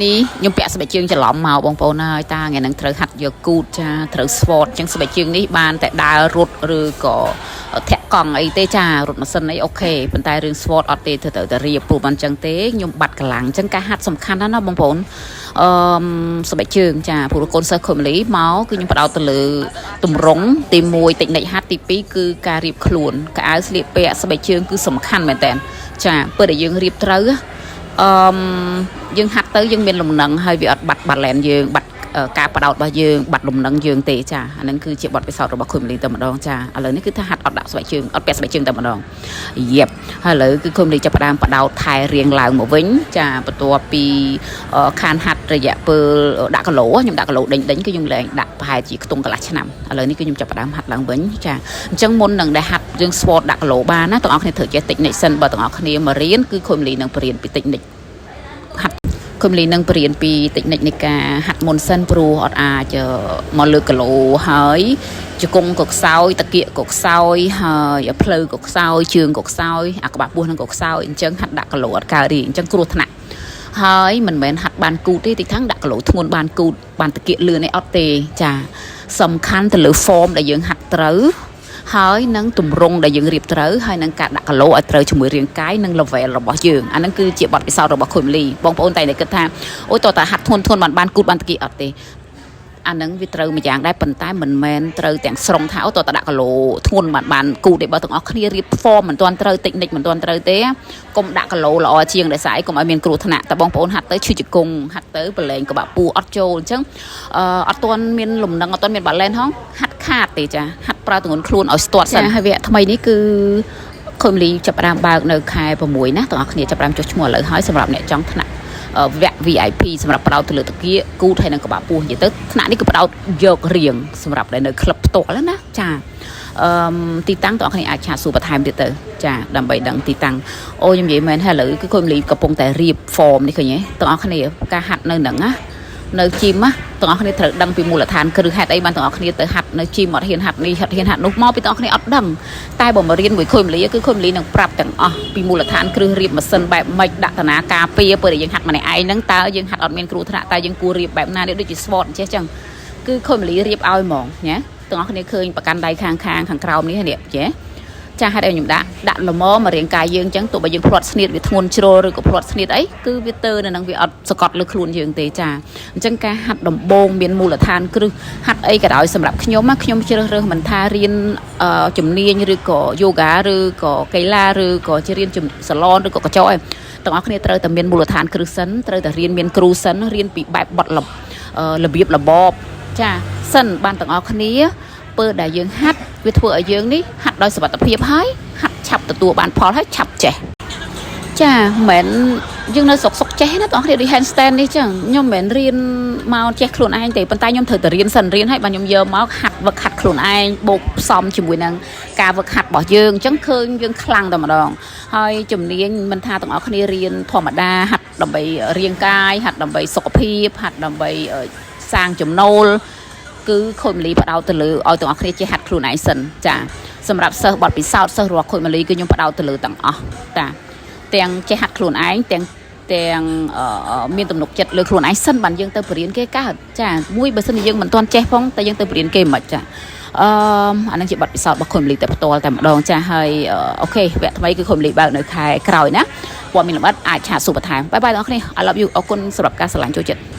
នេះខ្ញុំពាក់ស្បែកជើងច្រឡំមកបងប្អូនហើយតាថ្ងៃហ្នឹងត្រូវហាត់យកគូតចាត្រូវស្វតអញ្ចឹងស្បែកជើងនេះបានតែដើររត់ឬក៏ធាក់កង់អីទេចារត់ម៉ាស៊ីនអី OK ប៉ុន្តែរឿងស្វតអត់ទេត្រូវតែរៀបព្រោះមិនអញ្ចឹងទេខ្ញុំបាត់កម្លាំងអញ្ចឹងការហាត់សំខាន់ណាស់ណាបងប្អូនអឺស្បែកជើងចាព្រោះកូនសិស្សខុមលីមកគឺខ្ញុំផ្ដោតទៅលើទម្រង់ទី1តិចនិចហាត់ទី2គឺការរៀបខ្លួនកៅអៅស្លៀកពាក់ស្បែកជើងគឺសំខាន់មែនតើចាពេលដែលយើងរៀបត្រូវ អឺមយើងហាត់ទៅយើងមានលំនឹងហើយវាអត់បាត់ balance យើងបាត់ការផ្ដោតរបស់យើងបាត់លំនឹងយើងទេចាអាហ្នឹងគឺជាបទពិសោធន៍របស់ខុយមលីតែម្ដងចាឥឡូវនេះគឺថាហាត់អត់ដាក់ស្បែកជើងអត់ពាក់ស្បែកជើងតែម្ដងយេបហើយឥឡូវគឺខុយមលីចាប់ផ្ដើមផ្ដោតថែរៀងឡើងមកវិញចាបន្ទាប់ពីខានហាត់រយៈពេលដាក់គីឡូខ្ញុំដាក់គីឡូដេញដេញគឺខ្ញុំលែងដាក់ប្រហែលជាខ្ទង់កន្លះឆ្នាំឥឡូវនេះគឺខ្ញុំចាប់ផ្ដើមហាត់ឡើងវិញចាអញ្ចឹងមុននឹងដែលហាត់យើងស្វតដាក់គីឡូបានណាទាំងអស់គ្នាត្រូវចេះតិចនិចសិនបើទាំងអស់គ្នាមករៀនគឺខុយមលីនឹងបរៀនពីតិចនិច ហាត់គុំលីនឹងបរៀនពីតិចនិចនៃការហាត់មុនសិនព្រោះអត់អាចមកលើកគីឡូហើយជង្គង់ក៏ខ្សោយតាគៀកក៏ខ្សោយហើយផ្លូវក៏ខ្សោយជើងក៏ខ្សោយអាក្បាលពោះនឹងក៏ខ្សោយអញ្ចឹងហាត់ដាក់គីឡូអត់កើតទេអញ្ចឹងគ្រោះថ្នាក់ហើយមិនមែនហាត់បានគូតទេតិចថាងដាក់គីឡូធ្ងន់បានគូតបានតាគៀកលឿនឯអត់ទេចាសំខាន់ទៅលើ form ដែលយើងហាត់ត្រូវហើយនឹងទម្រង់ដែលយើងរៀបត្រូវហើយនឹងការដាក់គីឡូឲ្យត្រូវជាមួយរាងកាយនិង level របស់យើងអាហ្នឹងគឺជាបទពិសោធន៍របស់ខុយមលីបងប្អូនតែតែគិតថាអូយតើតាហាត់ធ្ងន់ធ្ងន់បានបានគូតបានតាគីអត់ទេអាហ្នឹងវាត្រូវមួយយ៉ាងដែរប៉ុន្តែមិនមែនត្រូវទាំងស្រុងថាអូតើតដាក់គីឡូធ្ងន់បានបានគូតទេបើទាំងអស់គ្នារៀប form មិនទាន់ត្រូវតិចនិចមិនទាន់ត្រូវទេកុំដាក់គីឡូល្អជាងដោយសារអីកុំឲ្យមានគ្រោះថ្នាក់តែបងប្អូនហាត់ទៅឈឺជង្គង់ហាត់ទៅប្រឡែងក្បាក់ពោះអត់ចូលអញ្ចឹងអឺអត់ទាន់មានលំនឹងអត់ទាន់មាន balance ហងហាត់ខាតទេចាហាត់ប្រើទម្ងន់ខ្លួនឲ្យស្ទាត់សិនហើយវគ្គថ្មីនេះគឺខុយមលីចាប់ផ្ដើមបើកនៅខែ6ណាទាំងអស់គ្នាចាប់ផ្ដើមចុះឈ្មោះឥឡូវហើយសម្រាប់អ្នកចង់ថ្នាក់វគ្គ VIP សម្រាប់ផ្ដោតទៅលើតាគៀកគូតហើយនិងក្បាលពោះនិយាយទៅថ្នាក់នេះគឺផ្ដោតយករៀងសម្រាប់ដែលនៅក្លឹបផ្ទាល់ណាចាអឺទីតាំងទាំងអស់គ្នាអាច chat សួរបន្ថែមទៀតទៅចាដើម្បីដឹងទីតាំងអូខ្ញុំនិយាយមែនហើយឥឡូវគឺខុយមលីកំពុងតែរៀប form នេះឃើញទេទាំងអស់គ្នាការហាត់នៅហ្នឹងណានៅ gym ណាទាំងអស់គ្នាត្រូវដឹងពីមូលដ្ឋានគ្រឹះហេតុអីបានទាំងអស់គ្នាទៅហាត់នៅ gym អត់ហ៊ានហាត់នេះហាត់ហ៊ានហាត់នោះមកពីទាំងអស់គ្នាអត់ដឹងតែបើមករៀនមួយខុយមលីគឺខុយមលីនឹងប្រាប់ទាំងអស់ពីមូលដ្ឋានគ្រឹះរៀបម៉ាស៊ីនបែបម៉េចដាក់តានាការពារពេលដែលយើងហាត់ម្នាក់ឯងហ្នឹងតើយើងហាត់អត់មានគ្រោះថ្នាក់តើយើងគួររៀបបែបណានេះដូចជា SWOT អញ្ចេះចឹងគឺខុយមលីរៀបឲ្យហ្មងណាទាំងអស់គ្នាឃើញប្រកាន់ដៃខាងខាងខាងក្រោមនេះនេះចេះចាហេតុអីខ្ញុំដាក់ដាក់ល្មមមករាងកាយយើងអញ្ចឹងទោះបីយើងផ្លាត់ស្នៀតវាធ្ងន់ជ្រុលឬក៏ផ្លាត់ស្នៀតអីគឺវាទៅនៅនឹងវាអត់សកត់លើខ្លួនយើងទេចាអញ្ចឹងការហាត់ដំបងមានមូលដ្ឋានគ្រឹះហាត់អីក៏ដោយសម្រាប់ខ្ញុំខ្ញុំជ្រើសរើសមិនថារៀនជំនាញឬក៏យូហ្គាឬក៏កីឡាឬក៏ជារៀនសាឡនឬក៏កញ្ចក់ឯងទាំងអស់គ្នាត្រូវតែមានមូលដ្ឋានគ្រឹះសិនត្រូវតែរៀនមានគ្រូសិនរៀនពីបែបបត់របៀបរបបចាសិនបានទាំងអស់គ្នាពេលដែលយើងហាត់វាធ្វើឲ្យយើងនេះហាត់ដោយសុវត្ថិភាពហើយហាត់ឆាប់ទទួលបានផលហើយឆាប់ចេះចាមិនមែនយើងនៅសុកសុកចេះណាបងប្អូនដូច handstand នេះចឹងខ្ញុំមិនមែនរៀនមកចេះខ្លួនឯងទេប៉ុន្តែខ្ញុំត្រូវតែរៀនសិនរៀនហើយបាទខ្ញុំយកមកហាត់វឹកហាត់ខ្លួនឯងបូកផ្សំជាមួយនឹងការវឹកហាត់របស់យើងអញ្ចឹងឃើញយើងខ្លាំងតែម្ដងហើយជំនាញមិនថាទាំងអស់គ្នារៀនធម្មតាហាត់ដើម្បីរាងកាយហាត់ដើម្បីសុខភាពហាត់ដើម្បីសាងចំណូលគឺខូចមលីផ្ដោតទៅលើឲ្យទាំងអស់គ្នាចេះហាត់ខ្លួនឯងសិនចាសម្រាប់សិស្សបទពិសោធន៍សិស្សរបស់ខូចមលីគឺខ្ញុំផ្ដោតទៅលើទាំងអស់តាទាំងចេះហាត់ខ្លួនឯងទាំងទាំងមានទំនុកចិត្តលើខ្លួនឯងសិនបានយើងទៅបរៀនគេកើតចាមួយបើសិនជាយើងមិនទាន់ចេះផងតែយើងទៅបរៀនគេមិនចាអឺអានឹងជាបទពិសោធន៍របស់ខុយមលីតែផ្ទាល់តែម្ដងចាហើយ OK វគ្គថ្មីគឺខុយមលីបើកនៅខែក្រោយណាព័ត៌មានលម្អិតអាច chat សួរបន្ថែម bye bye បងប្អូន I love you អរគុណសម្រាប់ការស្រឡាញ់ចូលចិត្ត។